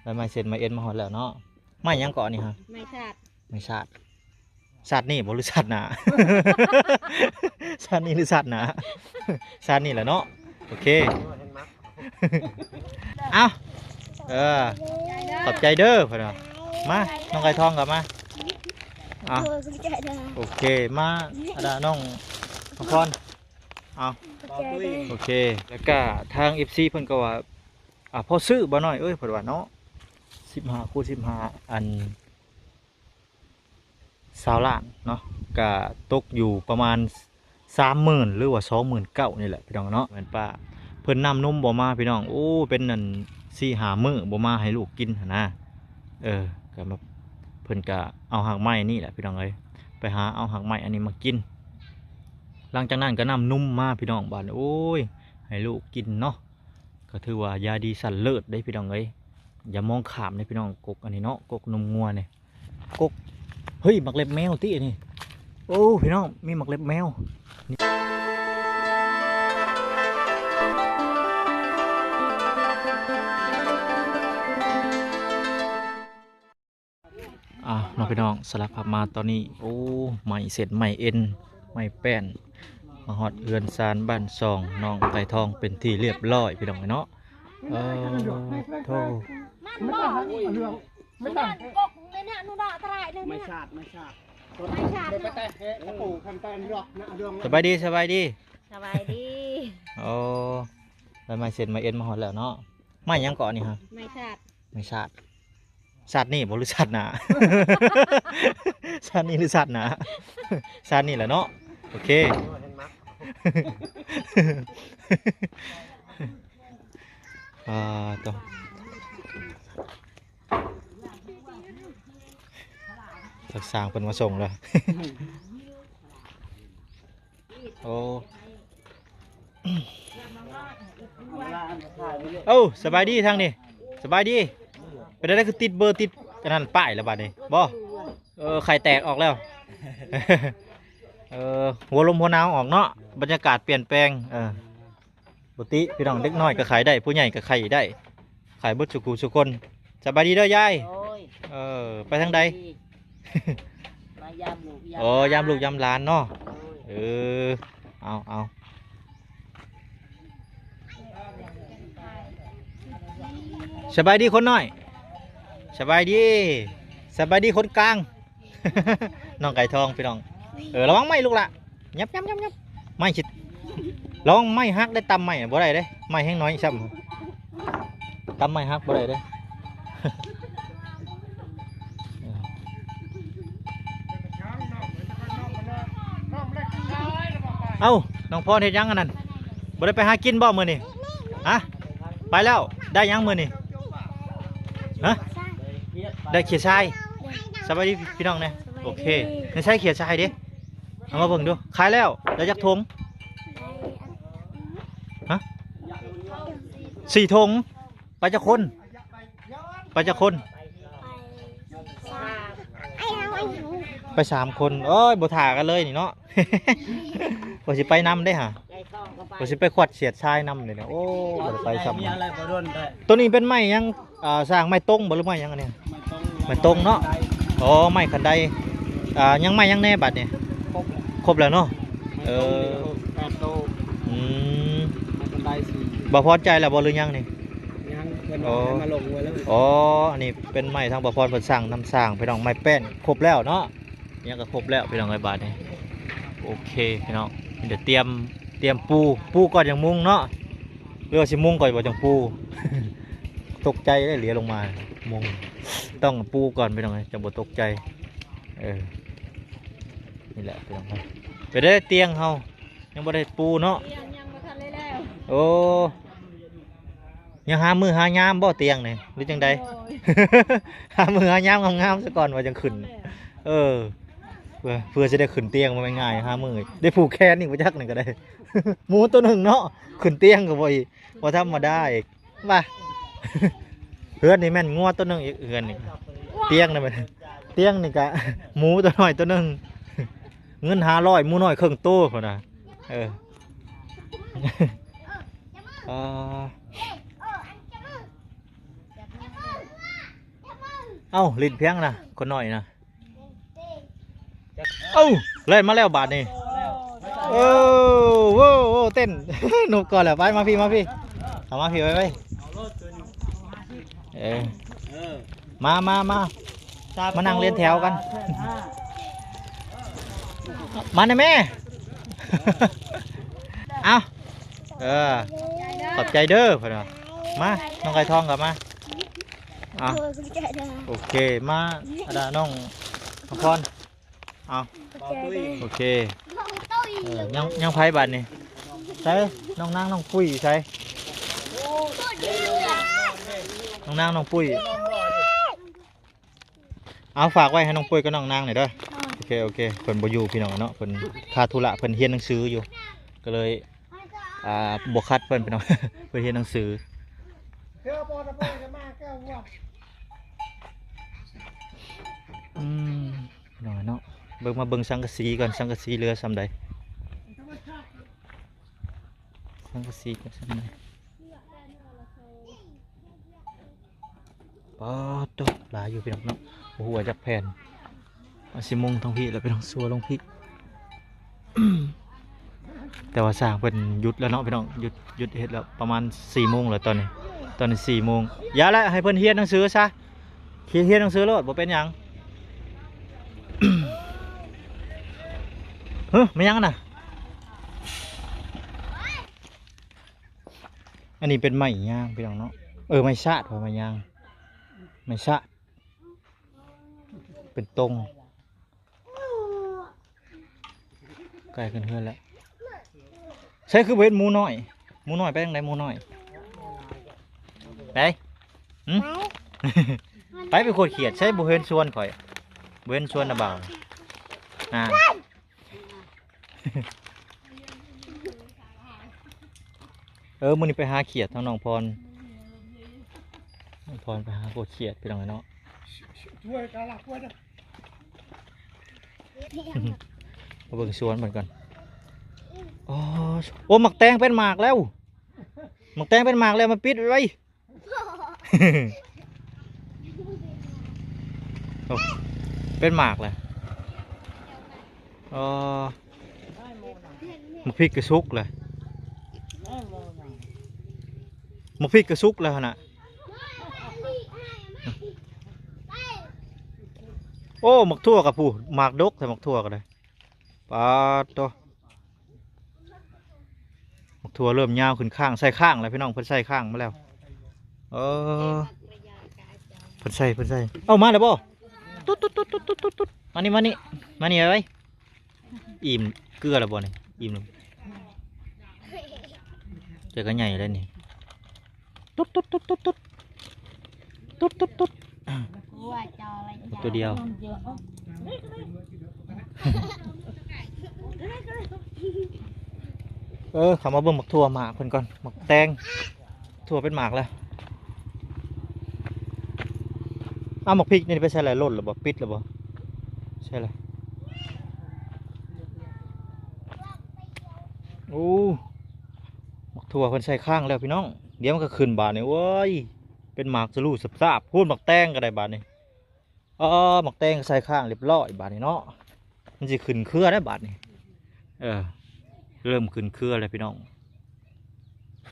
ໄດ້ໄມ້ເຊັດໄມ້ເອັນມາຮອດແລ້ວເນາະ. ໄມ້ຫຍັງເກາະນີ້ຮະ? ໄມ້ຊາດ. ໄມ້ຊາດ. ຊາດນີ້ບໍ່ ຫຼືຊາດໜ້າ? ຊາດນີ້ ຫຼືຊາດໜ້າ? ຊາດນີ້ແຫຼະເນາະ. ໂອເຄ ເອົ້າ ເອີ ຂອບໃຈເດີ ເພິ່ນວ່າ. ມາ ນ້ອງໄກ່ທອງກໍມາ. ເອົ້າ ໂອເຄ ມາ ອັນນ່າ ນ້ອງ ນ້ອງພອນ. ເອົາ ໂອເຄ ແລ້ວກະທາງເອັຟຊີເພິ່ນກໍວ່າ ອ່າ ພໍຊື້ບໍ່ນ້ອຍເອີຍ ເພິ່ນວ່າເນາະ. ສິບຫ້າຄູນສິບຫ້າ ອັນ ຊາວລ້ານເນາະ ກະຕົກຢູ່ປະມານສາມໝື່ນ ຫຼືວ່າສອງໝື່ນເກົ້ານີ້ແຫຼະ ພີ່ນ້ອງເນາະ. ແມ່ນປ້າເພິ່ນນ້ຳນົມບໍ່ມາ ພີ່ນ້ອງ. ໂອ້ ເປັນອັນສີ່ຫ້າມື້ບໍ່ມາໃຫ້ລູກກິນຫັ້ນນະ. ເອີ ກະມາ ເພິ່ນກະເອົາຮາກໄມ້ນີ້ແຫຼະ ພີ່ນ້ອງເອີຍ ໄປຫາເອົາຮາກໄມ້ອັນນີ້ມາກິນ. ຫຼັງຈາກນັ້ນກະນ້ຳນົມມາ ພີ່ນ້ອງ. ບາດນີ້ ໂອ້ຍ ໃຫ້ລູກກິນເນາະ. ກໍຖືວ່າຢາດີຊັ້ນເລີດເດ້ ພີ່ນ້ອງເອີຍ. ຢ່າມອງຂ້າມເດ້ ພີ່ນ້ອງ. ກົກອັນນີ້ເນາະ ກົກນົມງົວນີ້ ກົກ ເຮີ້ຍ ໝາກເລັບແມວຕິອັນນີ້. ໂອ້ ພີ່ນ້ອງ ມີໝາກເລັບແມວ. ອ່າ ເນາະ ພີ່ນ້ອງ ສະລັບພາບມາຕອນນີ້ ໂອ້ ໄມ້ເຊັດໄມ້ເອັນ ໄມ້ແປ້ນ ມາຮອດເຮືອນຊານບ້ານຊ່ອງນ້ອງໄກ່ທອງເປັນທີ່ລຽບລ້ອຍ ພີ່ນ້ອງເນາະ. ເອີ ໂທ້ ມັນບໍ່ ມັນບໍ່ ມັນບໍ່ ກົກແມ່ນນະ ໜູດອກຕະຫຼາຍເລີຍ ໄມ້ຊາດ ໄມ້ຊາດ ໄມ້ຊາດ. ສະບາຍດີ ສະບາຍດີ ສະບາຍດີ. ໂອ້ ໄດ້ໄມ້ເຊັດໄມ້ເອັນມາຮອດແລ້ວເນາະ. ໄມ້ຫຍັງເກາະນີ້ຮະ? ໄມ້ຊາດ. ໄມ້ຊາດ. ຊາດນີ້ບໍ່ ຫຼືຊາດໜ້າ? ຊາດນີ້ ຫຼືຊາດໜ້າ? ຊາດນີ້ແຫຼະເນາະ. ໂອເຄ ອ່າ ໂຕ ທາງຊ່າງເພິ່ນມາສົ່ງແລ້ວ. ໂອ້ ໂອ້ ສະບາຍດີທາງນີ້ ສະບາຍດີ. ເປັນຈັ່ງໃດຄືຕິດເບີ ຕິດອັນນັ້ນປ້າຍແລ້ວບາດນີ້ ບໍ່? ເອີ ໄຂ່ແຕກອອກແລ້ວ. ເອີ ຫົວລົມຫົວໜາວອອກເນາະ ບັນຍາກາດປ່ຽນແປງ. ເອີ ປົກກະຕິ ພີ່ນ້ອງ ເດັກນ້ອຍກໍໄຂ້ໄດ້ ຜູ້ໃຫຍ່ກໍໄຂ້ໄດ້ ໄຂ້ເບິດສູ່ຜູ້ສູ່ຄົນ. ສະບາຍດີເດີຍາຍ. ໂອ້ຍ ເອີ ໄປທາງໃດ? ມາຢາມລູກຢາມ ອໍ ຫຼານ ຢາມລູກຢາມຫຼານເນາະ. ໂອ້ຍ ເອີ ເອົາ ເອົາ ສະບາຍດີຄົນນ້ອຍ ສະບາຍດີ ສະບາຍດີຄົນກາງ. ນ້ອງໄກ່ທອງ ພີ່ນ້ອງ. ເອີ ລະວັງໄມ້ລູກຫຼ້າ ຫຍັບ ຫຍັບ ຫຍັບ ຫຍັບ ໄມ້ຊິ ລະວັງໄມ້ຫັກເດ້. ຕຳໄມ້ບໍ່ໄດ້ເດ້ ໄມ້ແຮງໜ້ອຍຊ້ຳ ຕຳໄມ້ຫັກບໍ່ໄດ້ເດ້. ເອົ້າ ນ້ອງພອນເຮັດຫຍັງອັນນັ້ນ? ບໍ່ໄດ້ໄປຫາກິນບໍ່ມື້ນີ້? ຮະ? ໄປແລ້ວ. ໄດ້ຫຍັງມື້ນີ້? ຮະ? ໄດ້ເຂຍຊາຍ. ສະບາຍດີພີ່ນ້ອງແດ່. ໂອເຄ. ໃນໃສເຂຍຊາຍເດ້? ເອົາມາເບິ່ງດູ. ຂາຍແລ້ວ. ໄດ້ຈັກຖົງ? ຮະ? ສີ່ຖົງ. ໄປຈັກຄົນ? ໄປຈັກຄົນ? ໄປສາມຄົນ. ໂອ້ຍ ບໍ່ຖ້າກັນເລີຍນີ້ເນາະ. ວ່າຊິໄປນຳເດ້ຫະ ວ່າຊິໄປຂວັດສຽດຊາຍນຳເດ້. ໂອ້ ບໍ່ໄດ້ໄປຊ້ຳ. ໂຕນີ້ເປັນໄມ້ຫຍັງ? ອ່າ ສ້າງໄມ້ຕົງບໍ່ ຫຼືໄມ້ຫຍັງອັນນີ້? ໄມ້ຕົງເນາະ. ອໍ ໄມ້ຄັນໄດ. ອ່າ ຍັງໄມ້ຫຍັງແດ່ບາດນີ້? ຄົບແລ້ວເນາະ. ເອີ ແປດໂຕ. ອືມ ໄມ້ຄັນໄດສີ່. ບໍ່ພໍໃຈແລ້ວບໍ່ ຫຼືຍັງນີ້? ຍັງ ເພິ່ນວ່າໃຫ້ມາລົງໄວ້ແລ້ວ. ອໍ ອັນນີ້ເປັນໄມ້ທາງບໍ່ພອນເພິ່ນສັ່ງນຳສ້າງ ພີ່ນ້ອງ. ໄມ້ແປ້ນຄົບແລ້ວເນາະ. ຫຍັງກໍຄົບແລ້ວ ພີ່ນ້ອງເອີຍ. ບາດນີ້ ໂອເຄ ພີ່ນ້ອງ ມີແຕ່ຕຽມ ຕຽມປູ ປູກ່ອນຈັ່ງມຸງເນາະ. ຫຼືວ່າຊິມຸງກ່ອນບໍ່ຈັ່ງປູ? ຕົກໃຈເດ້ ເຫຼຍລົງມາມຸງ. ຕ້ອງປູກ່ອນ ພີ່ນ້ອງເອີຍ ຈັ່ງບໍ່ຕົກໃຈ. ເອີ ນີ້ແຫຼະ ພີ່ນ້ອງເອີຍ. ໄປເດ້ ຕຽງເຮົາ ຍັງບໍ່ໄດ້ປູເນາະ. ຕຽງຍັງບໍ່ທັນໄດ້ແລ້ວ. ໂອ້ ຍັງຫາມື້ຫາຍາມບໍ່ຕຽງນີ້ ຫຼືຈັ່ງໃດ? ໂດຍ ຫາມື້ຫາຍາມງາມໆຊະກ່ອນວ່າຈັ່ງຂຶ້ນ. ແມ່ນແຫຼະ. ເອີ ເພື່ອ ເພື່ອຊິໄດ້ຂຶ້ນຕຽງບໍ່ແມ່ນງ່າຍ. ຫາມື້ໄດ້ຜູກແຂນອີກບໍ່ຈັກນີ້ກໍໄດ້. ໝູໂຕໜຶ່ງເນາະ ຂຶ້ນຕຽງກໍບໍ່ອີກ ບໍ່ທຳມະດາອີກ. ວ່າ ເຮືອນນີ້ແມ່ນງົວໂຕໜຶ່ງອີກ ເຮືອນນີ້. ຕຽງນີ້ແມ່ນ ຕຽງນີ້ກະໝູໂຕນ້ອຍໂຕໜຶ່ງ. ເງິນຫ້າຮ້ອຍ ໝູນ້ອຍເຄິ່ງໂຕພຸ້ນນະ. ເອີ ອ່າ ເອົ້າ ຫຼິ້ນພຽງນະ ຄົນນ້ອຍນະ. ເອົ້າ ແລ່ນມາແລ້ວບາດນີ້. ໂອ້ ໂອ້ ໂອ້ ເຕັ້ນ ນົບກ່ອນແລ້ວ. ໄປ ມາພີ້ ມາພີ້ ເຂົ້າມາພີ້ ໄປ ໄປ. ເອີ ເອີ ມາ ມາ ມາ ມານັ່ງລຽນແຖວກັນ. ມານະແມ່. ເອົ້າ ເອີ ຂອບໃຈເດີ ເພິ່ນວ່າ. ມາ ນ້ອງໄກ່ທອງກໍມາ. ເອົ້າ ໂອເຄ ມາ ອັນນ່າ ນ້ອງ ນ້ອງພອນ. ເອົາ ໂອເຄ ເອີ ຍັງ ຍັງໃຜບາດນີ້? ໃສ ນ້ອງນາງ ນ້ອງປຸ້ຍຢູ່ໃສ? ນ້ອງນາງ ນ້ອງປຸ້ຍ. ເອົາ ຝາກໄວ້ໃຫ້ນ້ອງປຸ້ຍກັບນ້ອງນາງໜ່ອຍເດີ. ໂອເຄ ໂອເຄ ເພິ່ນບໍ່ຢູ່ພີ່ນ້ອງເນາະ ເພິ່ນຄາທຸລະ ເພິ່ນຮຽນໜັງສືຢູ່ ກໍເລີຍ ອ່າ ບໍ່ຂັດເພິ່ນພີ່ນ້ອງ ເພິ່ນຮຽນໜັງສື. ອືມ ພີ່ນ້ອງເນາະ ເບິ່ງ ມາເບິ່ງສັງກະສີກ່ອນ ສັງກະສີເຫຼືອສ່ຳໃດ? ສັງກະສີເຫຼືອສ່ຳໃດ? ປາດໂທ້ ຫຼາຍຢູ່ພີ່ນ້ອງເນາະ ບໍ່ຮູ້ວ່າຈັກແຜ່ນ. ອາ ຊິມຸງທາງພີ້ແລ້ວ ໄປທາງຊົ່ວລົງພີ້. ແຕ່ວ່າຊ່າງເພິ່ນຢຸດແລ້ວເນາະພີ່ນ້ອງ ຢຸດ ຢຸດເຮັດແລ້ວ ປະມານສີ່ໂມງແລ້ວຕອນນີ້. ຕອນນີ້ສີ່ໂມງ ຢ່າລະ ໃຫ້ເພິ່ນຮຽນໜັງສືຊະ. ຮຽນ ຮຽນໜັງສືໂລດ ບໍ່ເປັນຫຍັງ. ເຮີ ແມ່ນຫຍັງຫັ້ນນະ? ອັນນີ້ເປັນໄມ້ຍາງພີ່ນ້ອງເນາະ ເອີ ໄມ້ຊາດ ວ່າໄມ້ຍາງ ໄມ້ຊາດ ເປັນຕົງ. ໃກ້ຂຶ້ນເຮືອນແລ້ວ. ໃສຄືບໍ່ເຫັນໝູນ້ອຍ? ໝູນ້ອຍໄປທາງໃດ? ໝູນ້ອຍ ໄປ ຫຶ? ໄປ ໄປໂຄດຂຽດ. ໃສບໍ່ເຫັນສວນຂ້ອຍ? ບໍ່ເຫັນສວນນະບ່າວ. ອ່າ ເອີ ມື້ນີ້ໄປຫາຂຽດທາງນ້ອງພອນ ນ້ອງພອນໄປຫາໂຄດຂຽດ ພີ່ນ້ອງເນາະ. ມາເບິ່ງສວນເພິ່ນກ່ອນ. ອໍ ໂອ້ ໝາກແຕງເປັນໝາກແລ້ວ ໝາກແຕງເປັນໝາກແລ້ວ ມາປິດໄວ້. ໂອ້ ເປັນໝາກແລ້ວ. ອໍ ໝາກພິກກະສຸກແລ້ວ ໝາກພິກກະສຸກແລ້ວຫັ້ນນະ. ໂອ້ ໝາກຖົ່ວກະ ຜູ້ ໝາກດົກແທ້ ໝາກຖົ່ວກະໄດ້. ປາດໂທ້ ໝາກຖົ່ວເລີ່ມຍາວຂຶ້ນຂ້າງ ໃສ່ຂ້າງແລ້ວພີ່ນ້ອງ ເພິ່ນໃສ່ຂ້າງມາແລ້ວ. ເອີ ເພິ່ນໃສ່ ເພິ່ນໃສ່ ເອົ້າ ມາແລ້ວບໍ່? ຕຸດ ຕຸດ ຕຸດ ຕຸດ ຕຸດ ຕຸດ ມານີ້ ມານີ້ ມານີ້ໄວໆ. ອີ່ມເກືອແລ້ວບໍ່ນີ້? ອີ່ມແລ້ວ ເຈົ້າກໍໃຫຍ່ແລ້ວນີ້. ຕຸດ ຕຸດ ຕຸດ ຕຸດ ຕຸດ ຕຸດ ຕຸດ ຕຸດ ຕົວດຽວ. ເອີ ເຂົ້າມາເບິ່ງໝາກຖົ່ວໝາກເພິ່ນກ່ອນ ໝາກແຕງ ຖົ່ວເປັນໝາກແລ້ວ. ເອົາ ໝາກພິກນີ້ໄປໃສ່ແລ້ວ? ຫຼົ່ນແລ້ວບໍ່? ປິດແລ້ວບໍ່? ໃສ່ແລ້ວ. ໂອ້ ໝາກຖົ່ວເພິ່ນໃສ່ຄ້າງແລ້ວພີ່ນ້ອງ. ດຽວມັນກໍຂຶ້ນບາດນີ້. ໂອ້ຍ ເປັນໝາກສະຫຼູສາບໆ. ພຸ້ນ ໝາກແຕງກໍໄດ້ບາດນີ້. ອໍ ໝາກແຕງໃສ່ຄ້າງຮຽບຮ້ອຍບາດນີ້ເນາະ. ມັນຊິຂຶ້ນເຄືອໄດ້ບາດນີ້. ເອີ ເລີ່ມຂຶ້ນເຄືອແລ້ວພີ່ນ້ອງ.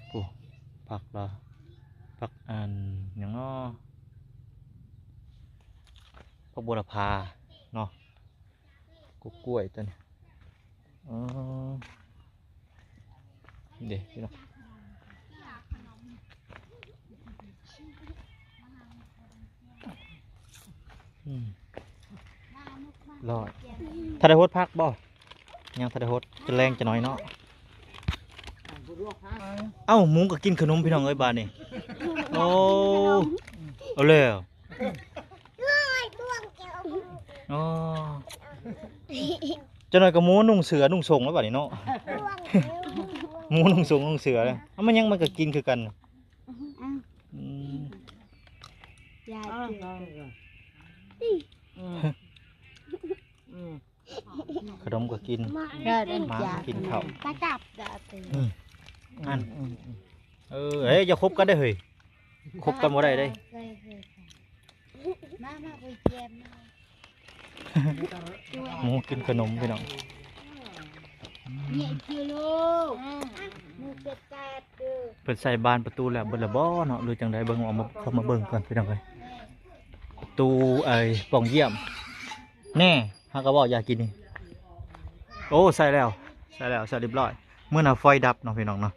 ໂອ້ ຜັກລະ ຜັກອັນຫຍັງເນາະ? ຜັກບົວລະພາເນາະ. ກະກ້ວຍຕົວນີ້. ອໍ ເດ້ພີ່ນ້ອງ. ອືມ ລອດ. ຖ້າໄດ້ຫົດຜັກບໍ່? ຍັງ ຖ້າໄດ້ຫົດ ຈະແລງຈະໜ້ອຍເນາະ. ເອົ້າ ໝູກໍກິນຂະໜົມພີ່ນ້ອງເອີຍບາດນີ້. ໂອ້ ເອົາແລ້ວ. ອໍ ຈັກໜ້ອຍກໍໝູນຸ່ງເສືອນຸ່ງສົ້ງແລ້ວບາດນີ້ເນາະ. ໝູນຸ່ງສົ້ງນຸ່ງເສືອແລ້ວ. ເອົາ ມັນຍັງ ມັນກໍກິນຄືກັນ. ອືມ ຢາ ອືມ ຂະໜົມກໍກິນ ໝາກໍກິນເຂົ້າ. ອືມ ນັ້ນ. ເອີ ເອີຍ ຢ່າຄົບກັນເດ້ເຮີ້ຍ. ຄົບກັນບໍ່ໄດ້ເດ້. ມາ ມາ ໄປແຈມມາ ໝູກິນຂະໜົມພີ່ນ້ອງ. ນີ້ຄືໂລ ໝູເປັດແຕດເດີ. ເພິ່ນໃສ່ບານປະຕູແລ້ວເບິດແລ້ວບໍ່ເນາະ ຫຼືຈັ່ງໃດ? ເບິ່ງ ເອົາມາ ເຂົ້າມາເບິ່ງກ່ອນພີ່ນ້ອງເອີຍ. ປະຕູ ໄອ້ ປ່ອງຢ້ຽມ ແນ່ ຫາກະເວົ້າຢາກກິນນີ້. ໂອ້ ໃສ່ແລ້ວ ໃສ່ແລ້ວ ໃສ່ລຽບຮ້ອຍ. ມື້ນັ້ນໄຟດັບເນາະພີ່ນ້ອງເນາະ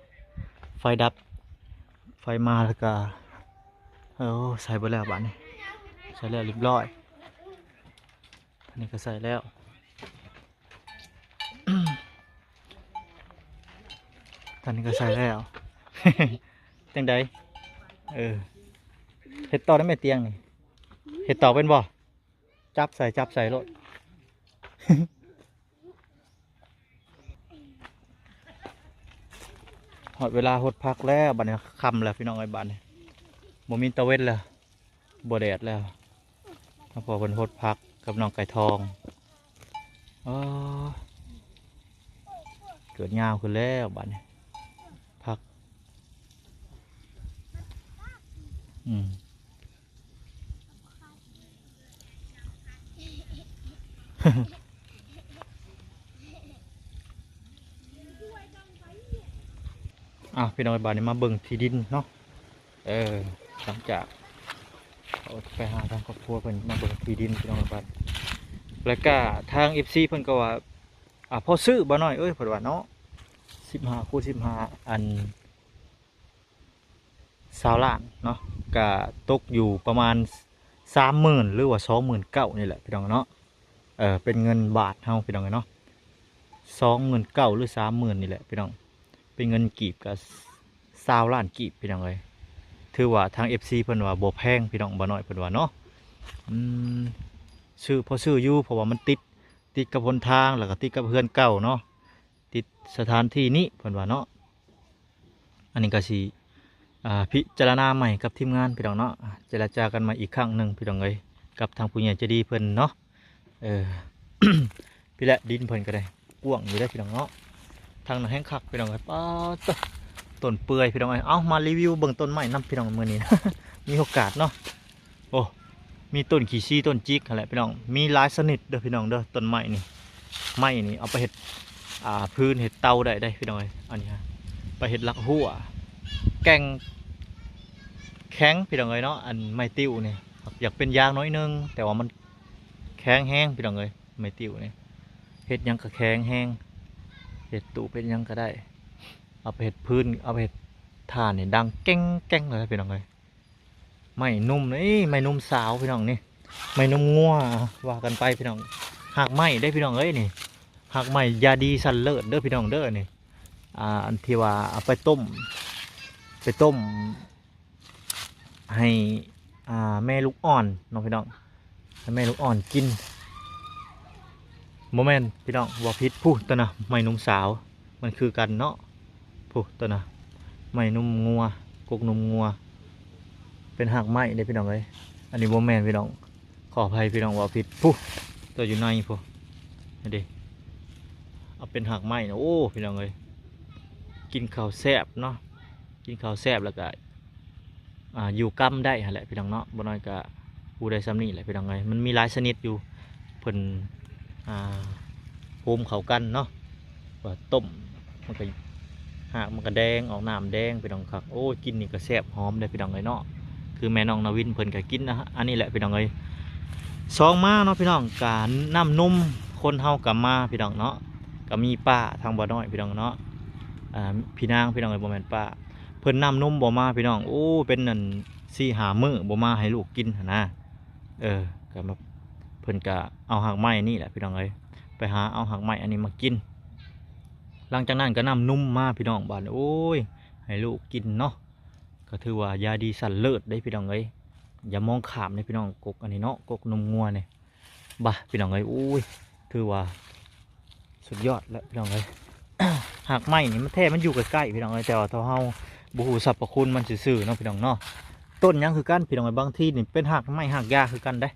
ໄຟດັບ ໄຟມາແລ້ວກະ ເອີ ໃສ່ເບິດແລ້ວບາດນີ້ ໃສ່ແລ້ວລຽບຮ້ອຍ. ອັນນີ້ກະໃສ່ແລ້ວ ອັນນີ້ກະໃສ່ແລ້ວ. ຈັ່ງໃດ? ເອີ ເຮັດຕໍ່ໄດ້ແມ່ຕຽງນີ້ ເຮັດຕໍ່ເປັນບໍ່? ຈັບໃສ່ ຈັບໃສ່ໂລດ. ຮອດເວລາຫົດຜັກແລ້ວ ບາດນີ້ຄ່ຳແລ້ວພີ່ນ້ອງເອີຍ. ບາດນີ້ບໍ່ມີຕາເວັນແລ້ວ ບໍ່ແດດແລ້ວ ມາພໍ້ເພິ່ນຫົດຜັກກັບນ້ອງໄກ່ທອງ. ອໍ ເກີດຍາວຂຶ້ນແລ້ວບາດນີ້ ຜັກ ອືມ. ອ່ະ ພີ່ນ້ອງ ບາດນີ້ມາເບິ່ງທີ່ດິນເນາະ. ເອີ ຫຼັງຈາກເຂົາໄປຫາທາງຄອບຄົວເພິ່ນ ມາເບິ່ງທີ່ດິນພີ່ນ້ອງ ບາດ ແລ້ວກະທາງເອັຟຊີເພິ່ນກໍວ່າ ອ່າ ພໍຊື້ບໍ່ນ້ອຍເອີຍ ເພິ່ນວ່າເນາະ ສິບຫ້າຄູນສິບຫ້າ ອັນ ຊາວລ້ານເນາະ ກະຕົກຢູ່ປະມານສາມໝື່ນ ຫຼືວ່າສອງໝື່ນເກົ້ານີ້ແຫຼະພີ່ນ້ອງເນາະ. ເອີ ເປັນເງິນບາດເຮົາພີ່ນ້ອງເນາະ ສອງໝື່ນເກົ້າ ຫຼືສາມໝື່ນນີ້ແຫຼະພີ່ນ້ອງ ເປັນເງິນກີບກະຊາວລ້ານກີບພີ່ນ້ອງເອີຍ. ຖືວ່າທາງເອັຟຊີເພິ່ນວ່າບໍ່ແພງພີ່ນ້ອງ ບໍ່ນ້ອຍເພິ່ນວ່າເນາະ. ອືມ ຊື້ ພໍຊື້ຢູ່ ເພາະວ່າມັນຕິດ ຕິດກັບຫົນທາງ ແລ້ວກະຕິດກັບເຮືອນເກົ່າເນາະ ຕິດສະຖານທີ່ນີ້ເພິ່ນວ່າເນາະ. ອັນນີ້ກະຊິ ອ່າ ພິຈາລະນາໃໝ່ກັບທີມງານພີ່ນ້ອງເນາະ ເຈລະຈາກັນໃໝ່ອີກຄັ້ງໜຶ່ງພີ່ນ້ອງເອີຍ ກັບທາງຜູ້ໃຫຍ່ໃຈດີເພິ່ນເນາະ. ເອີ ພີ້ແຫຼະ ດິນເພິ່ນກະໄດ້ກວ້າງຢູ່ເດ້ພີ່ນ້ອງເນາະ. ທາງນັ້ນແຮງຄັກພີ່ນ້ອງເອີຍ ປາດໂທ້ ຕົ້ນເປື່ອຍພີ່ນ້ອງເອີຍ. ເອົາ ມາຣີວິວເບິ່ງຕົ້ນໄມ້ນຳພີ່ນ້ອງມື້ນີ້ ມີໂອກາດເນາະ. ໂອ້ ມີຕົ້ນຂີ້ຊີ ຕົ້ນຈິກຫັ້ນແຫຼະພີ່ນ້ອງ ມີຫຼາຍຊະນິດເດີພີ່ນ້ອງເດີ. ຕົ້ນໄມ້ນີ້ ໄມ້ນີ້ເອົາໄປເຮັດ ອ່າ ຟືນ ເຮັດເຕົາໄດ້ເດ້ພີ່ນ້ອງເອີຍ. ອັນນີ້ຮະ ໄປເຮັດລັກຫົວ ແກ່ງ ແຂງພີ່ນ້ອງເອີຍເນາະ. ອັນໄມ້ຕິ້ວນີ້ ຢາກເປັນຢາງໜ້ອຍໜຶ່ງ ແຕ່ວ່າມັນແຂງແຮງພີ່ນ້ອງເອີຍ ໄມ້ຕິ້ວນີ້ ເຮັດຫຍັງກະແຂງແຮງ ເຮັດຕູບເຮັດຫຍັງກະໄດ້ ເອົາໄປເຮັດຟືນ ເອົາໄປເຮັດຖ່ານນີ້ ດັງແກ້ງໆ ເລີຍພີ່ນ້ອງເອີຍ. ໄມ້ໜຸ່ມນີ້ ໄມ້ໜຸ່ມສາວພີ່ນ້ອງນີ້ ໄມ້ໜຸ່ມງົວ ວ່າກັນໄປພີ່ນ້ອງ. ຮາກໄມ້ເດ້ພີ່ນ້ອງເອີຍນີ້ ຮາກໄມ້ຢາດີຊັ້ນເລີດເດີພີ່ນ້ອງເດີນີ້. ອ່າ ອັນທີ່ວ່າເອົາໄປຕົ້ມ ໄປຕົ້ມໃຫ້ ອ່າ ແມ່ລູກອ່ອນເນາະພີ່ນ້ອງ ໃຫ້ແມ່ລູກອ່ອນກິນ. ບໍ່ແມ່ນພີ່ນ້ອງ ເວົ້າຜິດ ພຸ້ນ ໂຕນະ ໄມ້ໜຸ່ມສາວ ມັນຄືກັນເນາະ. ພຸ້ນ ໂຕນະ ໄມ້ໜຸ່ມງົວ ກົກໜຸ່ມງົວ ເປັນຮາກໄມ້ເດ້ພີ່ນ້ອງເອີຍ. ອັນນີ້ບໍ່ແມ່ນພີ່ນ້ອງ ຂໍອະໄພພີ່ນ້ອງ ເວົ້າຜິດ. ພຸ້ນ ໂຕຢູ່ໃນພຸ້ນ ນີ້ເດ້ ເອົາເປັນຮາກໄມ້ນະ. ໂອ້ ພີ່ນ້ອງເອີຍ ກິນເຂົ້າແຊບເນາະ ກິນເຂົ້າແຊບ ແລ້ວກະ ອ່າ ຢູ່ກຳໄດ້ຫັ້ນແຫຼະພີ່ນ້ອງເນາະ. ບໍ່ນ້ອຍກະຮູ້ໄດ້ຊ່ຳນີ້ແຫຼະພີ່ນ້ອງເອີຍ ມັນມີຫຼາຍຊະນິດຢູ່ ເພິ່ນ ອ່າ ໂຮມເຂົ້າກັນເນາະ ວ່າຕົ້ມ ມັນກະ ຮາກມັນກະແດງ ອອກນ້ຳແດງພີ່ນ້ອງຄັກ. ໂອ້ຍ ກິນນີ້ກະແຊບຫອມເດ້ພີ່ນ້ອງເອີຍເນາະ. ຄືແມ່ນ້ອງນາວິນເພິ່ນກະກິນ ອາ ອັນນີ້ແຫຼະພີ່ນ້ອງເອີຍ. ສອງມາເນາະພີ່ນ້ອງ ກະນ້ຳນົມ ຄົນເຮົາກະມາພີ່ນ້ອງເນາະ ກະມີປ້າທາງບໍ່ນ້ອຍພີ່ນ້ອງເນາະ ອ່າ ພີ່ນາງພີ່ນ້ອງເອີຍ ບໍ່ແມ່ນປ້າ ເພິ່ນນ້ຳນົມບໍ່ມາພີ່ນ້ອງ. ໂອ້ ເປັນອັນສີ່ຫ້າມື້ບໍ່ມາໃຫ້ລູກກິນຫັ້ນນະ. ເອີ ກະມາ ເພິ່ນກະເອົາຮາກໄມ້ນີ້ແຫຼະພີ່ນ້ອງເອີຍ ໄປຫາເອົາຮາກໄມ້ອັນນີ້ມາກິນ. ຫຼັງຈາກນັ້ນກະນ້ຳນົມມາພີ່ນ້ອງ ບາດນີ້ ໂອ້ຍ ໃຫ້ລູກກິນເນາະ. ກະຖືວ່າຢາດີຊັ້ນເລີດເດ້ພີ່ນ້ອງເອີຍ ຢ່າມອງຂ້າມເດ້ພີ່ນ້ອງ. ກົກອັນນີ້ເນາະ ກົກນົມງົວນີ້ ບາ ພີ່ນ້ອງເອີຍ ໂອ້ຍ ຖືວ່າສຸດຍອດແລ້ວພີ່ນ້ອງເອີຍ. ຮາກໄມ້ນີ້ມັນແທ້ ມັນຢູ່ໃກ້ໆ ພີ່ນ້ອງເອີຍ ແຕ່ວ່າຖ້າເຮົາບໍ່ຮູ້ສັບພະຄຸນມັນຊື່ໆ ເນາະພີ່ນ້ອງເນາະ. ຕົ້ນຫຍັງຄືກັນພີ່ນ້ອງເອີຍ ບາງທີນີ້ເປັນຮາກໄມ້ຮາກຢາຄືກັນເດ້.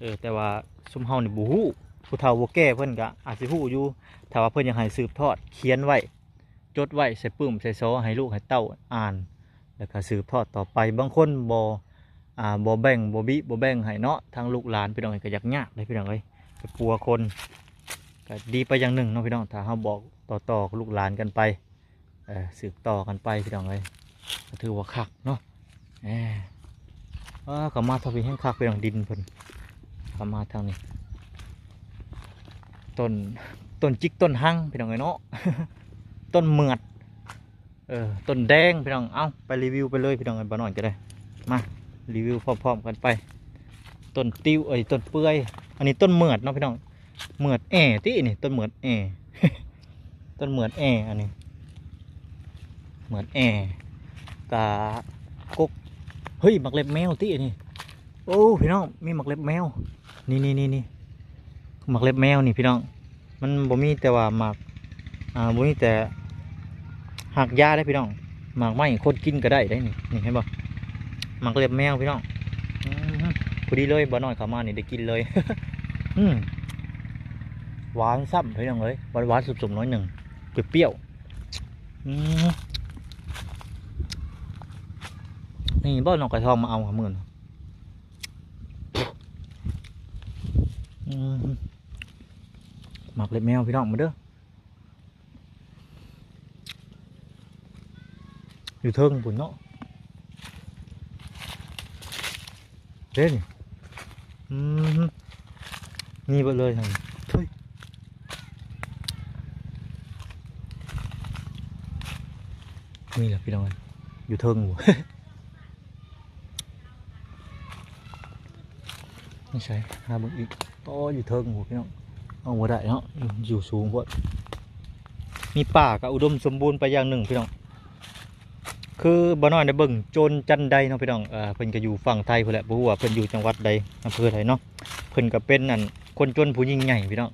ເອີ ແຕ່ວ່າຊຸມເຮົານີ້ບໍ່ຮູ້ ຜູ້ເຖົ້າຜູ້ແກ່ເພິ່ນກະອາດຊິຮູ້ຢູ່. ຖ້າວ່າເພິ່ນຢາກໃຫ້ສືບທອດ ຂຽນໄວ້ ຈົດໄວ້ໃສ່ປຶ້ມໃສ່ສໍ ໃຫ້ລູກໃຫ້ເຕົ້າອ່ານ ແລ້ວກະສືບທອດຕໍ່ໄປ. ບາງຄົນບໍ່ ອ່າ ບໍ່ແບ່ງ ບໍ່ບິ ບໍ່ແບ່ງໃຫ້ເນາະ ທາງລູກຫຼານພີ່ນ້ອງເອີຍ ກໍຢາກຍາກເດ້ພີ່ນ້ອງເອີຍ ໄປປົວຄົນ ກໍດີໄປຢ່າງໜຶ່ງເນາະພີ່ນ້ອງ ຖ້າເຮົາບອກຕໍ່ໆລູກຫຼານກັນໄປ ເອີ ສືບຕໍ່ກັນໄປພີ່ນ້ອງເອີຍ ກໍຖືວ່າຄັກເນາະ ເອີ ເອີ ເຂົ້າມາທາງພີ້ແຮ່ງຄັກພີ່ນ້ອງ ດິນເພິ່ນ ເຂົ້າມາທາງນີ້ ຕົ້ນ ຕົ້ນຈິກຕົ້ນຮັງພີ່ນ້ອງເອີຍເນາະ ຕົ້ນເໝືອດ ເອີ ຕົ້ນແດງພີ່ນ້ອງ ເອົ້າ ໄປຣີວິວໄປເລີຍພີ່ນ້ອງເອີຍ ບ່າວນ້ອຍກໍໄດ້ ມາຣີວິວພ້ອມໆກັນໄປ ຕົ້ນຕິ້ວ ເອີຍ ຕົ້ນເປື່ອຍ ອັນນີ້ຕົ້ນເໝືອດເນາະພີ່ນ້ອງ ເໝືອດແອຕິນີ້ ຕົ້ນເໝືອດແອ ຕົ້ນເໝືອດແອ ອັນນີ້ ເໝືອດແອ ກະກົກ ເຮີ້ຍ ໝາກເລັບແມວຕິອັນນີ້ ໂອ້ ພີ່ນ້ອງ ມີໝາກເລັບແມວ ນີ້ໆໆ ໝາກເລັບແມວນີ້ພີ່ນ້ອງ ມັນບໍ່ມີແຕ່ວ່າໝາກ ອ່າ ບໍ່ມີແຕ່ຮາກຢາເດ້ພີ່ນ້ອງ ໝາກໄມ້ຄົນກິນກໍໄດ້ເດ້ນີ້ ນີ້ເຫັນບໍ່ ໝາກເລັບແມວພີ່ນ້ອງ ອືມ ພໍດີເລີຍ ບ່າວນ້ອຍເຂົ້າມານີ້ໄດ້ກິນເລີຍ ອືມ ຫວານຊ້ຳພີ່ນ້ອງເອີຍ ຫວານໆ ສົ້ມໆ ໜ້ອຍໜຶ່ງ ປຽວໆ ອືມ ນີ້ບໍ່ ນ້ອງກະທອງມາເອົາຫາມື້ນີ້ ອືມ ໝາກເລັບແມວພີ່ນ້ອງ ມາເດີ ຢູ່ເທິງພຸ້ນເນາະ ເດ້ນີ້ ອືມ ມີເບິດເລີຍຫັ້ນ ເຮີ້ຍ ນີ້ແຫຼະພີ່ນ້ອງ ຢູ່ເທິງພຸ້ນ ນີ້ໃສ ຫາເບິ່ງອີກ ໂອ້ ຢູ່ເທິງພຸ້ນພີ່ນ້ອງ ເອົາບໍ່ໄດ້ເນາະ ຢູ່ ຢູ່ສູງໂພດ ມີປ່າກໍອຸດົມສົມບູນໄປຢ່າງໜຶ່ງພີ່ນ້ອງ ຄືບ່າວນ້ອຍໄດ້ເບິ່ງໂຈນຈັນໄດເນາະພີ່ນ້ອງ ເອີ ເພິ່ນກໍຢູ່ຝັ່ງໄທພຸ້ນແຫຼະ ບໍ່ຮູ້ວ່າເພິ່ນຢູ່ຈັງຫວັດໃດ ອຳເພີໃດເນາະ ເພິ່ນກໍເປັນ ອັນ ຄົນຈົນຜູ້ຍິ່ງໃຫຍ່ພີ່ນ້ອງ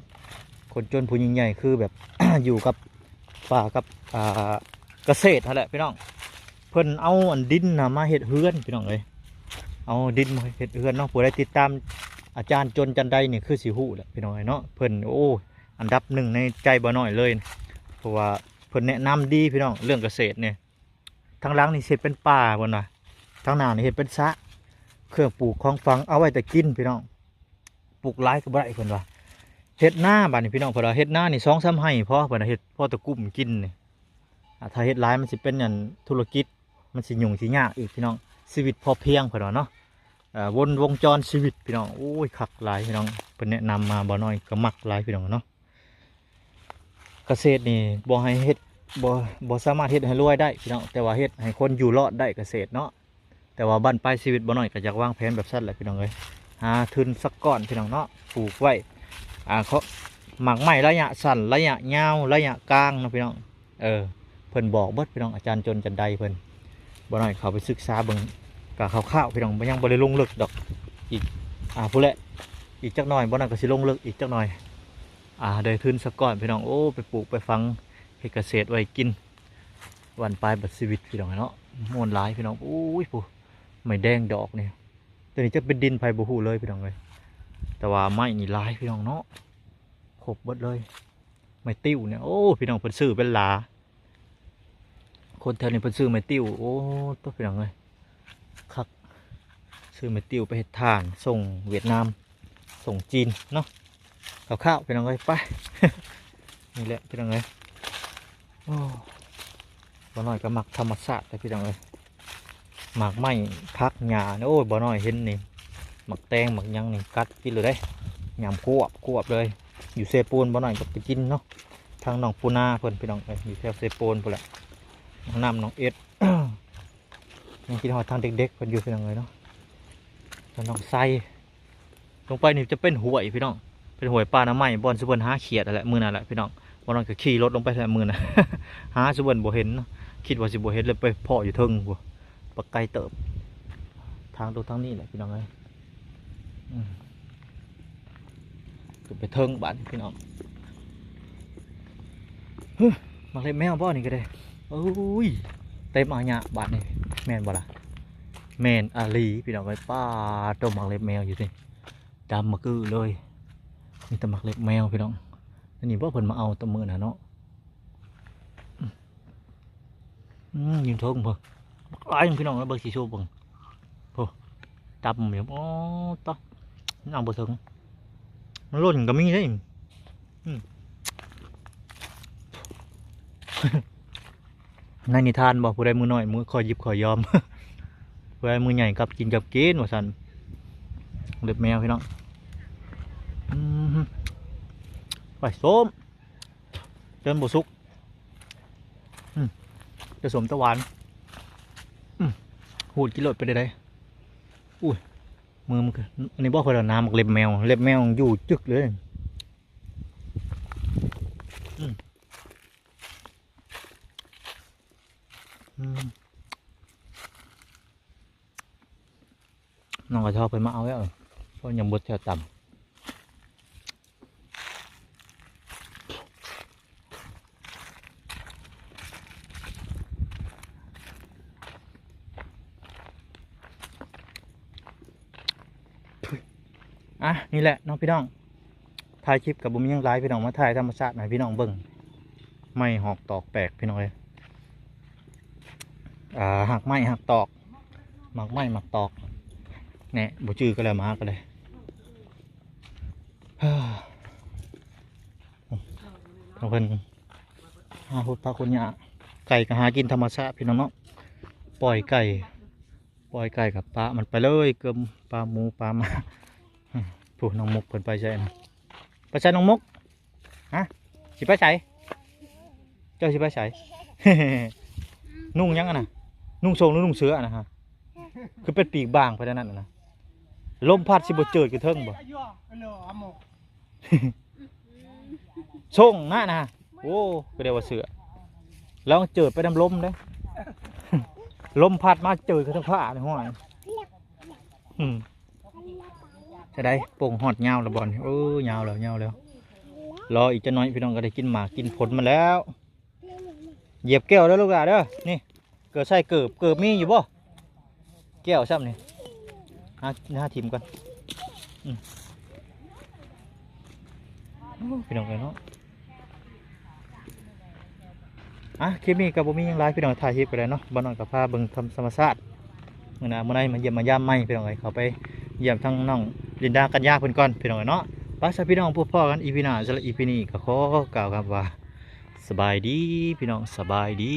ຄົນຈົນຜູ້ຍິ່ງໃຫຍ່ ຄືແບບ ຢູ່ກັບປ່າກັບ ອ່າ ກະເສດຫັ້ນແຫຼະພີ່ນ້ອງ ເພິ່ນເອົາ ອັນ ດິນນະມາເຮັດເຮືອນພີ່ນ້ອງເອີຍ ເອົາດິນມາເຮັດເຮືອນເນາະ ຜູ້ໃດຕິດຕາມອາຈານຈົນຈັນໄດນີ້ຄືຊິຮູ້ແຫຼະພີ່ນ້ອງເອີຍເນາະ ເພິ່ນ ໂອ້ ອັນດັບໜຶ່ງໃນໃຈບ່າວນ້ອຍເລີຍ ເພາະວ່າເພິ່ນແນະນຳດີພີ່ນ້ອງ ເລື່ອງກະເສດນີ້ ທາງຫຼັງນີ້ເຮັດເປັນປ່າເພິ່ນວ່າ ທາງໜ້ານີ້ເຮັດເປັນສະ ເຄື່ອງປູກຂອງຝັງ ເອົາໄວ້ແຕ່ກິນພີ່ນ້ອງ ປູກຫຼາຍກໍບໍ່ໄດ້ເພິ່ນວ່າ ເຮັດນາບາດນີ້ພີ່ນ້ອງ ເພິ່ນວ່າເຮັດນານີ້ສອງສາມໄຮ່ພໍ ເພິ່ນວ່າເຮັດພໍແຕ່ກຸ້ມກິນນີ້ ອ່າ ຖ້າເຮັດຫຼາຍມັນຊິເປັນ ອັນ ທຸລະກິດ ມັນຊິຫຍຸ້ງຊິຍາກອີກພີ່ນ້ອງ ຊີວິດພໍພຽງເພິ່ນວ່າເນາະ ເອີ ວົນວົງຈອນຊີວິດພີ່ນ້ອງ ໂອ້ຍ ຄັກຫຼາຍພີ່ນ້ອງ ເພິ່ນແນະນຳມາ ບ່າວນ້ອຍກໍມັກຫຼາຍພີ່ນ້ອງເນາະ ກະເສດນີ້ບໍ່ໃຫ້ເຮັດ ບໍ່ ບໍ່ສາມາດເຮັດໃຫ້ລວຍໄດ້ພີ່ນ້ອງ ແຕ່ວ່າເຮັດໃຫ້ຄົນຢູ່ລອດໄດ້ກະເສດເນາະ ແຕ່ວ່າບັ້ນປາຍຊີວິດບ່າວນ້ອຍກໍຢາກວາງແຜນແບບຊັ້ນແຫຼະພີ່ນ້ອງເອີຍ ຫາທຶນສັກກ້ອນພີ່ນ້ອງເນາະ ປູກໄວ້ ອ່າ ເຂາະ ໝາກໄມ້ໄລຍະສັ້ນ ໄລຍະຍາວ ໄລຍະກາງເນາະພີ່ນ້ອງ ເອີ ເພິ່ນບອກເບິດພີ່ນ້ອງ ອາຈານຈົນຈັນໄດເພິ່ນ ບ່າວນ້ອຍເຂົ້າໄປສຶກສາເບິ່ງກະຄ່າວໆ ພີ່ນ້ອງ ຍັງບໍ່ໄດ້ລົງເລິກດອກ ອີກ ອ່າ ພຸ້ນແຫຼະ ອີກຈັກໜ່ອຍ ບ່າວນ້ອຍກໍຊິລົງເລິກອີກຈັກໜ່ອຍ ອ່າ ໄດ້ທຶນສາກ່ອນພີ່ນ້ອງ ໂອ້ ໄປປູກໄປຝັງ ເຮັດກະເສດໄວ້ກິນ ບັ້ນປາຍບັດຊີວິດພີ່ນ້ອງເນາະ ມ່ວນຫຼາຍພີ່ນ້ອງ ໂອ້ຍ ຜູ້ ໄມ້ແດງດອກນີ້ ຕົວນີ້ຈະເປັນດິນໃຜບໍ່ຮູ້ເລີຍພີ່ນ້ອງເອີຍ ແຕ່ວ່າໄມ້ນີ້ຫຼາຍພີ່ນ້ອງເນາະ ຄົບເບິດເລີຍ ໄມ້ຕິ້ວນີ້ ໂອ້ ພີ່ນ້ອງ ເພິ່ນຊື້ເປັນຫຼາ ຄົນແຖວນີ້ເພິ່ນຊື້ໄມ້ຕິ້ວ ໂອ້ ໂຕ ພີ່ນ້ອງເອີຍ ຄັກ ຊື້ໄມ້ຕິ້ວໄປເຮັດຖ່ານ ສົ່ງຫວຽດນາມ ສົ່ງຈີນເນາະ ຄ່າວໆ ພີ່ນ້ອງເອີຍ ໄປ ນີ້ແຫຼະພີ່ນ້ອງເອີຍ ໂອ້ ບ່າວນ້ອຍກໍມັກທຳມະຊາດແຫຼະພີ່ນ້ອງເອີຍ ໝາກໄມ້ ຜັກຫຍ້າ ໂອ້ຍ ບ່າວນ້ອຍເຫັນນີ້ ໝາກແຕງ ໝາກຫຍັງນີ້ ກັດກິນໂລດເດ້ ຍຳຄວບໆ ເລີຍ ຢູ່ເຊໂປນ ບ່າວນ້ອຍກໍໄປກິນເນາະ ທາງໜອງປູນາເພິ່ນ ພີ່ນ້ອງເອີຍ ຢູ່ແຖວເຊໂປນພຸ້ນແຫຼະ ນ້ຳໜອງເອັດ ຍັງຄິດຮອດທາງເດັກໆ ເພິ່ນຢູ່ ພີ່ນ້ອງເອີຍເນາະ ແລ້ວໜອງໄຊ ລົງໄປນີ້ຈະເປັນຫ້ວຍພີ່ນ້ອງ ເປັນຫ້ວຍປ່າໜ້າໄມ້ ບ່ອນຊຸມເພິ່ນຫາຂຽດຫັ້ນແຫຼະ ມື້ນັ້ນແຫຼະພີ່ນ້ອງ ບ່າວນ້ອຍກໍຂີ່ລົດລົງໄປແຫຼະມື້ນັ້ນ ຫາຊຸມເພິ່ນບໍ່ເຫັນເນາະ ຄິດວ່າຊິບໍ່ເຫັນ ເລີຍໄປພໍ້ຢູ່ເທິງພຸ້ນ ບັກໄກເຕີບ ທາງລົງທາງນີ້ແຫຼະພີ່ນ້ອງເອີຍ ອືມ ຂຶ້ນໄປເທິງບາດນີ້ພີ່ນ້ອງ ຮຶ ໝາກເລັບແມວບໍ່ນີ້ກໍໄດ້ ໂອ້ຍ ເຕັມອາຍະບາດນີ້ ແມ່ນບໍ່ລະ ແມ່ນອີ່ຫຼີພີ່ນ້ອງເອີຍ ປ້າໂຕ ໝາກເລັບແມວຢູ່ຕິ ດຳມະກື້ເລີຍ ມີແຕ່ໝາກເລັບແມວພີ່ນ້ອງ ອັນນີ້ບໍ່ ເພິ່ນມາເອົາຕະມື້ນະເນາະ ອືມ ຢູ່ເທິງພຸ້ນ ບັກຫຼາຍພີ່ນ້ອງ ເບິ່ງຊິໂຊເບິ່ງ ໂອ້ ຈັບມັນຢູ່ ອໍ ຕະ ມັນເອົາບໍ່ເຖິງ ມັນຫຼົ່ນກໍມີເດ້. ອືມ ໃນນິທານບໍ່ ຜູ້ໃດມືນ້ອຍ ມື ຄ່ອຍຢິບຄ່ອຍຢອມ ຜູ້ໃດມືໃຫຍ່ກັບກິນກັບກິນ ວ່າຊັ້ນ. ເລັບແມວ ພີ່ນ້ອງ ອືມ ໄປ ສົ້ມ ຈົນບໍ່ສຸກ ອືມ ຈະສົ້ມຈະຫວານ ອືມ ຫູດກິນໂລດ ເປັນໃດ? ອຸ້ຍ ມືມັນຄື ອັນນີ້ບໍ່ ຂ້ອຍວ່ານ້ຳໝາກເລັບແມວ ເລັບແມວຢູ່ຈຶກເລີຍ. ອືມ ອືມ ນ້ອງກະຊອກເພິ່ນມາເອົາແລ້ວ ເພາະຍັງບໍ່ແຊວຕຳ. ອ່ະ ນີ້ແຫຼະເນາະພີ່ນ້ອງ ຖ່າຍຄລິບກໍບໍ່ມີຫຍັງຫຼາຍພີ່ນ້ອງ ມາຖ່າຍທຳມະຊາດໃຫ້ພີ່ນ້ອງເບິ່ງ. ໄມ້ຫອກຕອກແປກພີ່ນ້ອງເອີຍ ອ່າ ຮາກໄມ້ຮາກຕອກ ໝາກໄມ້ໝາກຕອກ ແນ່ ບໍ່ຈື່ກໍແລ້ວ ໝາກກໍໄດ້. ເພິ່ນຫາຂຸດຜັກຂຸດຫຍ້າ ໄກ່ກໍຫາກິນທຳມະຊາດພີ່ນ້ອງເນາະ ປ່ອຍໄກ່ ປ່ອຍໄກ່ກັບປະມັນໄປເລີຍ ເກີມປະໝູປະໝາ. ຜູ້ນ້ອງມຸກເພິ່ນໄປໃສນະ ໄປໃສນ້ອງມຸກ? ຮະ ຊິໄປໃສ? ເຈົ້າຊິໄປໃສ? ນຸ່ງຫຍັງຫັ້ນນະ? ນຸ່ງໂສ້ງຫຼືນຸ່ງເສື້ອຫັ້ນນະ? ຄືເປັນປີກບາງໄປແນວນັ້ນນະ? ລົມພັດຊິບໍ່ເຈີດຂຶ້ນເທິງບໍ່? ໂສ້ງນະນະ ໂອ້ ກໍໄດ້ວ່າເສື້ອ ລອງເຈີດໄປນຳລົມເດ້ ລົມພັດມາເຈີດກັບທາງຟ້ານີ້ ຫ້ອຍ. ອືມ ຈະໄດ້ໂປ່ງຮອດຍາວແລ້ວບໍ່ນີ້? ເອີ ຍາວແລ້ວ ຍາວແລ້ວ ລໍອີກຈັກໜ້ອຍ ພີ່ນ້ອງກໍໄດ້ກິນໝາກກິນຜົນມາແລ້ວ. ຢຽບແກ້ວເດີລູກຫຼາເດີ ນີ້ ເກີບໃສ່ເກີບ ເກີບມີຢູ່ບໍ່? ແກ້ວຊ້ຳນີ້ ຫາ ຫາຖິ້ມກ່ອນ ອືມ ໂອ້ ພີ່ນ້ອງເອີຍເນາະ. ອ່ະ ຄລິບນີ້ກໍບໍ່ມີຫຍັງຫຼາຍ ພີ່ນ້ອງ ຖ່າຍຄລິບກໍໄດ້ເນາະ ບ່າວນ້ອຍກໍພາເບິ່ງທຳ ທຳມະຊາດ. ມື້ໜ້າມື້ໃນມາຢ້ຽມມາຢາມໃໝ່ ພີ່ນ້ອງເອີຍ ເຂົ້າໄປຢ້ຽມທາງນ້ອງລິນດາ ກັນຍາເພິ່ນກ່ອນ ພີ່ນ້ອງເອີຍເນາະ. ໄປຊະ ພີ່ນ້ອງ ພົບພໍ້ກັນ ອີພີ ໜ້າ ສຳລັບ ອີພີ ນີ້ກໍຂໍກ່າວຄຳວ່າ ສະບາຍດີ ພີ່ນ້ອງ ສະບາຍດີ.